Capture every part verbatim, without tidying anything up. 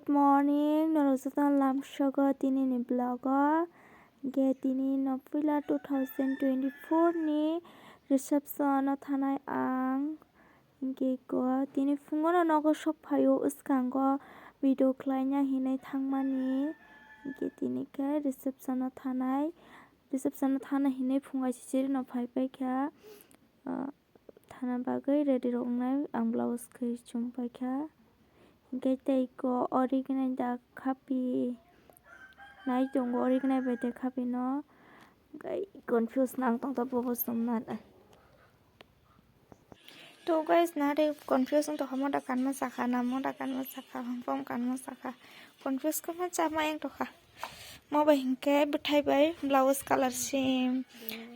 Good morning, norok jotono lamsogo tinini vlog o. Hwnkhe tini no puila two thousand twenty-four ni reception o thanai ang. Hwnkhe ko tini phungo no nogo sok phaio, swkango video khlaina hinwi thangmani. Hwnkhe tini khe reception o thanai, reception o thana hinwi phungai sisiri no phai paikha. Ah, thana bagwi ready rok wngnai ang blouse khe chum paikha. Hwnkhe tei ko original da khapi nai tongo, original bai da khapi no. Hwnkhe confuse nang tongthobo bo chumnani. To guys, nare confuse wng tongkha, moda kanma sakha na moda kanma sakha, pom kanma sakha, confuse kwma chama yang tongkha. Mo bai hwnkhe bwthai bai blouse colour sim,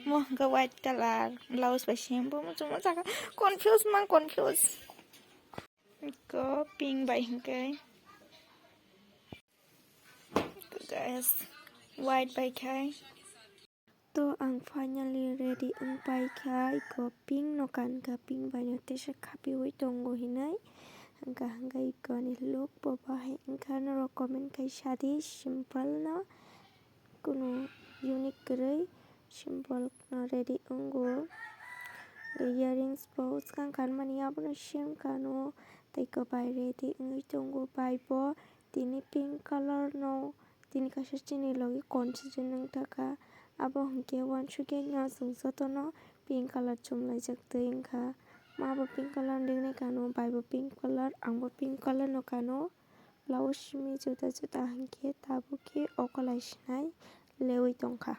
mo hwnkhe white colour blouse bai sim, bo muchungma sakha, confuse mang confuse. Ko pink bai hwnkhe guys, white bai khai. To ang finally ready wng paikha, iko pink no kankha, pink bai no tesa khapiwi tongo hinwi. Hwnkha hwnkhe iko ni look bo bahai wngkha, norok comment khai sadi, simple no, kunu unique kwrwi, simple no ready wngo. Earrings bo swkang kanmani abono same kano, tei iko bai ready wngwi tongo, bai bo tini pink colour no. Tini kaisa chini logi confusion wng thaka, abo hwnkhe uansukhe no chwng jotono pink colour chumlaijak twi wngkha. Ma bo pink colour ni rignai kano, bai bo pink colour, ang bo pink colour no kano. Blouse simi juda juda hwnkhe tabuk khe okolai sinai lewi tongkha.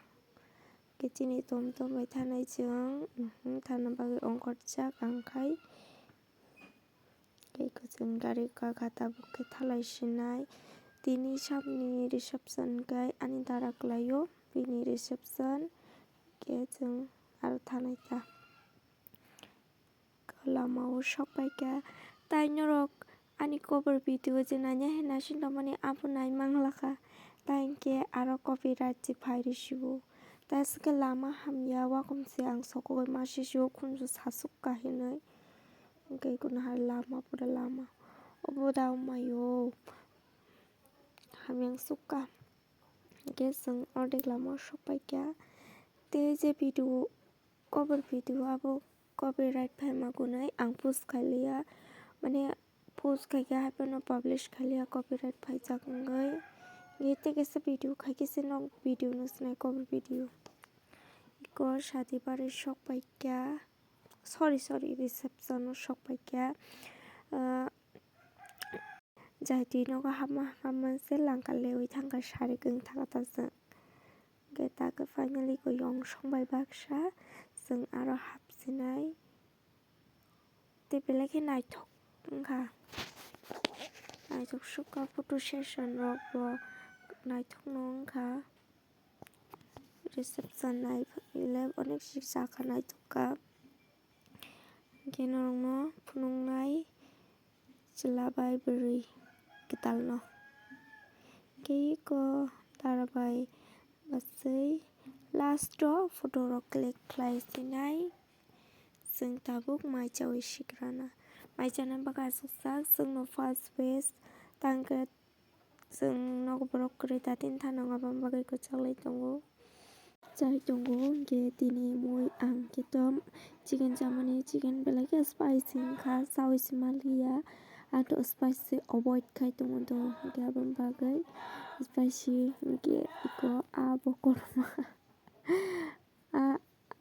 Hwnkhe chini tom tom bai thanai chwng, mhm, thana bagwi ongkhorjak ang khai. Tei kwchwng gari kaka tabuk khe thalai sinai. Tini sabni reception khe ani dara kwlaio, bini reception khe chwng aro thanai ta. Lama o sok paikha, tai norok ani cover video je nanya he naising tongmani abo nai manglakha, tai hwnkhe aro copyright se phai rw sibo. Tai aswk khe lama hamya, wakom se ang sokogwi ma sisio khunju sasuk ka hinwi. Hwnkhe eko nahar lama pura lama. Obo da wngmaio. Hamya wngsukha. Hwnkhe chwng ordek lama o sok paikha. Tei je video, cover video abo copyright phaima gunwi ang post khailiya. Mane post khaikhe haiphano publish khailiya copyright phaijak wngwi. Hwnkhe tei kaisa video khaikhe se nok video no sinai cover video. Eko sadi barwi sok paikha. Sorry, sorry, reception o sok paikha. Ah, jai twi nogo hapma hapma se langka lewi thangkha, sarik wng thangkha ta chwng. Hwnkhe ta khe finally koyong song bai baksa chwng aro hapsinai. Tei belai khe naithok wngkha. Naithok sukha photo session rok bo naithok no wngkha. Reception nai le onek si chakha naithok kha. Hwnkhe norokno phunuknai chwla bai bwrwi kwtalno. Hwnkhe eko dara bai bwswi last o photo rok click khlai sinai. Chwng tabuk mai chaui sikrana. Mai chana bagwi aswk sak chwngno first phase tangkhe. Chwng nogo borok kwrwi ta tin thano aboni bagwi kwchak lai tongo. Chai tongo hwnkhe tini mui ang khe to chicken chamani, chicken belai khe spicy wngkha, chaui se manliya. Ang to spicy avoid khai tongo do, hwnkhe aboni bagwi spicy hwnkhe eko abo kotorma. A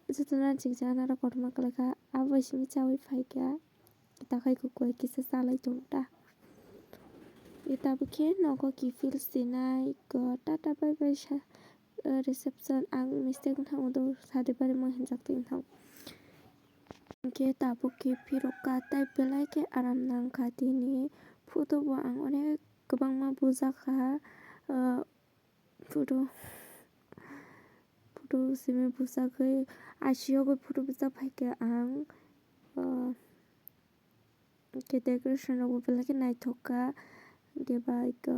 jotono chikjana rok kotorma kwlaikha, abo simi chaui phaikha. Takhai kukwai kisa chalai tong ta. Tabuk khe nogo kiphil sinai ko tata bye bye sa, eh, reception ang mistake wngthang do sadi bari ma hinjak twi wngthang. Hwnkhe tabuk khe phirok ka tai belai khe aram nangkha tini photo bo ang onek kwbangma bujakha, eh, Photo, photo simi bwsagwi, asiyogwi photo bwsa phaikha ang, ah, hwnkhe decoration rokbo belai khe naithok kha, hwnkhe bai khe,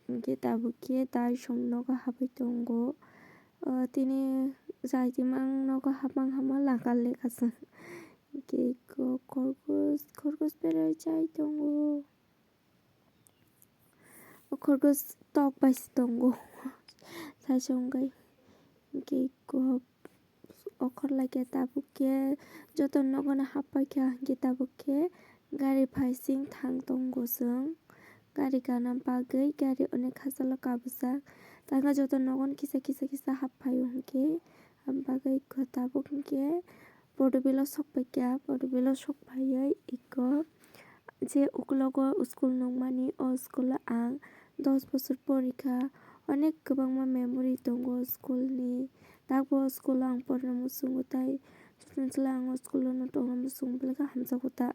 hwnkhe tabuk khe tai song nogo habwi tongo, ah, tini jaitimang nogo habmang hama langka lekha se, hwnkhe eko khorgosh, khorgosh berai chai tongo. Khorgo tok bai se tongo. Saisa wngkha hinkhe kok okhor laikha tabuk khe joto nogo no happai kha hinkhe tabuk khe gari phaising thang tongo chwng. Gari kana bagwi gari onek hachalo kabujak. Tangkhe joto nogo no kisa kisa kisa happaio hinkhe aboni bagwi khe tabuk hinkhe Portobello sok paikha, Portobello sok paiwi eko je ukulogo school nukmani, o school o ang dos bosor porikha. Onek kwbangma memory tongo school ni. Takbo school o ang porna muchungo tei chwng chwla ang o school o no tongna muchungo belai khe hamjakgo ta.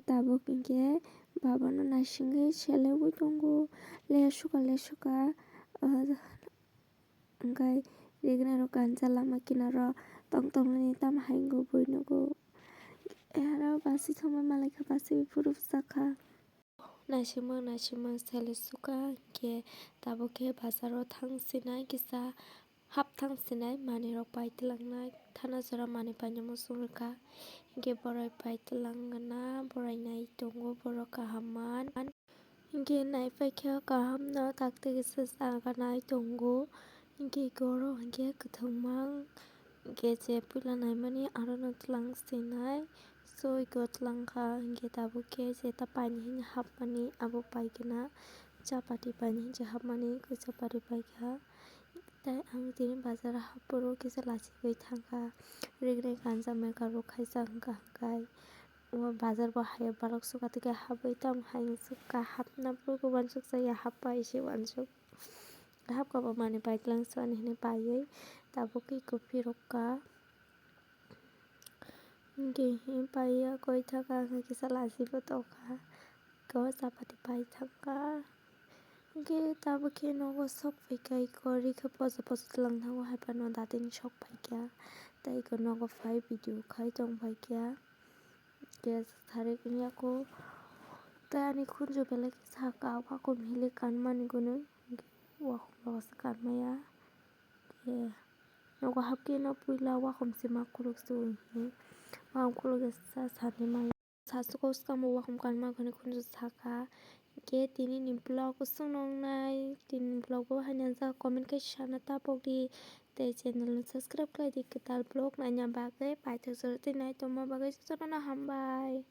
Tabuk hinkhe baba no naisingwi selengwi tongo, lesuka lesuka. Hwnkhe rignai rok kansa lama kinaro tong tong nini tamo hai wngwi bui nugo. Aro basi thangma malaikha basi phuru bwsakha. Naisingmang naisingmang sele suka hinkhe tabuk khe bazaro thang sinai kisa hap thang sinai manwi rok pai twlangnai thana jora manwi paina muchung rwkha hinkhe borok pai twlang gana borai nai tongo borok kaham man. Hinkhe naipaikhe kaham no takti kisa chaganai tongo. Hinkhe oro hinkhe kwthwngma hinkhe je puila naimani arono twlang sinai. So eko twlangkha hinkhe tabuk khe je ta paini hini hapmani abo paigwna chapati paini hini hapmani eko chapati paikha. Tei ang tini bazar o haphuru kisa lachigwi thangkha. Rignai ganja mekar rok khaisa hwnkha hwnkhe. O bazar bo hai balok suka tike habwi tamo hai sukha hapna puru uansuk saya happai se uansuk hapkha bo manwi paitwlang sani hinwi paiwi tabuk khe kophi rwkha hinkhe paiya koi thaka hinkhe kisa lachibo tongkha eko chapati pai thangkha hinkhe tabuk khe nogo sok phaikha eko rikha poja poja twlang thango hai phano datini sok phaikha tei eko nogo phai video khai tong phaikha. Gas tharik wngya kho. Tei ani khunju belai khe saka wakom hili kanmani gwnwi. Wakom rok se kanmaya. Khe nogo hapkhe no puila wakom se ma khuluk se ui hi. Wakom khuluk sa sani maya. Sasu ko swkang bo wakom kanma gwnwi khunju saka. Khe tini ni vlog swng nongnai. Tini ni vlog bo haino jak comment khe sana tapok di. Tei channel no subscribe khlai di kwtal vlog naina bagwi paithak jora tei nai tongma bagwi jotono hambai.